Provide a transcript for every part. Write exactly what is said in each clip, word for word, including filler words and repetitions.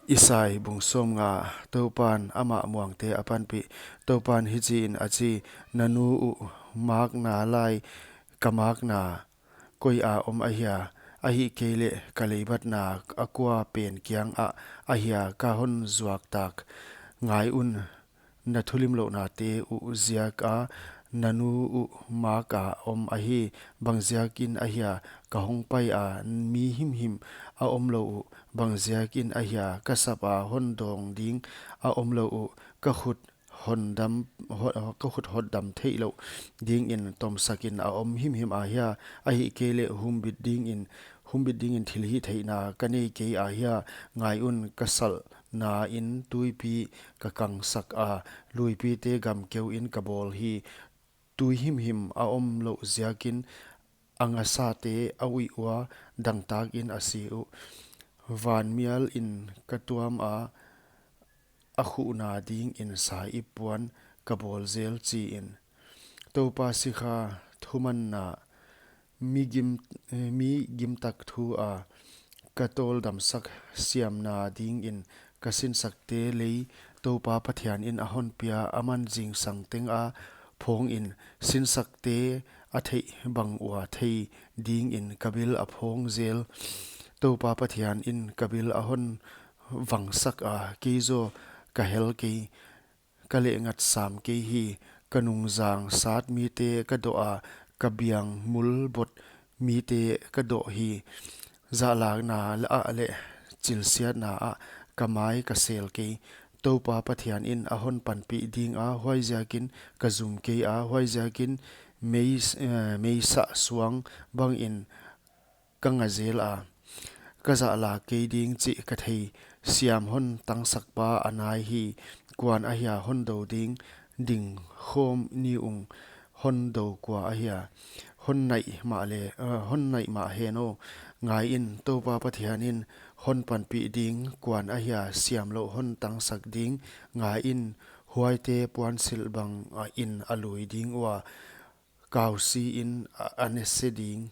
Isai bung sawmnga. Toupan amah muangte a panpih. Toupan hichiin a chi: Na nu uh makna lai ka makna koi a om ahia? Ahihkeileh ka leibatna a kua pen kiangah ahia ka hon zuak tak? Ngai un, na thulimlouhnate uh ziaka na nu uh maka om ahi. Bangziakin ahia ka hong pai a, mi himhim a omlou uh? Bangziakin ahia ka sapa hon dawng ding a omlou uh? Ka khut hon dam, ho-, ka khut hotdam theihlouh dingin tomsakin a om himhim ahia? Ahihkeileh humbit dingin, humbit dingin thilhihtheihna ka nei kei ahia? Ngai un, ka salhna in tuipi ka kangsak a, luipite gamkeu in ka bawl hi. Tui himhim a omlouh ziakin a ngasate a uih ua, dangtakin a si uh. Vanmial in ka tuam a, a khuhna dingin saip puan ka bawl zel, chiin. Toupa sikha thumanna, mi gim, eh, mi gimtak thu a ka tawldamsak siamna dingin ka sinsakte lei Toupa Pathianin a hon pia. Aman zingsang tenga phawngin sinsakte a theih bang ua thei dingin ka bil a phawng zel. Toupa Pathianin ka bil a hon vangsak a, kei zaw ka hel kei, ka lehngat sam kei hi. Ka nungzang sat mite ka doh a, ka biang mul bot mite ka doh hi. Zahlakna ah leh chilsiatna ah ka mai ka sel kei. Toupa Pathianin a hon panpih dinga, huaiziakin ka zum kei a, huaiziakin mei, eh, meisa suang bangin ka nga zel a, ka zahlak kei ding chih ka thei. Siam hon tangsakpa a nai hi. Kuan ahia hon dou ding? Dingkhawm ni ung, hon dou kua ahia? Hon naih mahle, eh, hon naih mah hen aw. Ngai in, Toupa Pathianin hon panpih ding. Kuan ahia siamlouh hon tangsak ding? Ngai in, huaite puansilh bangin a lui ding ua, kausiin a, a nese ding.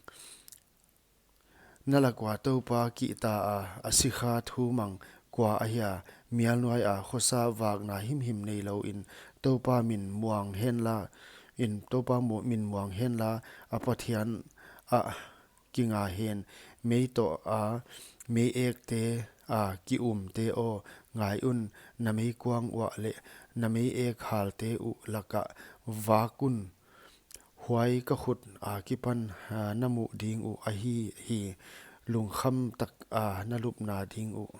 Na lak ua Toupa kihta a, a sikha thu mang kua ahia? Mial nuai a khosa vakna himhim neilouin Toupa min muang henla, in Toupa mu-, min muang henla, a Pathian ah kinga hen. Mei toh a mei ekte a ki umte aw, ngai un, na meikuang uah leh na mei ek halte uh lakah vak un. Huai ka khut akipan, ah, na muh ding uh ahi hi. Lungkham taka na lupna ding uh.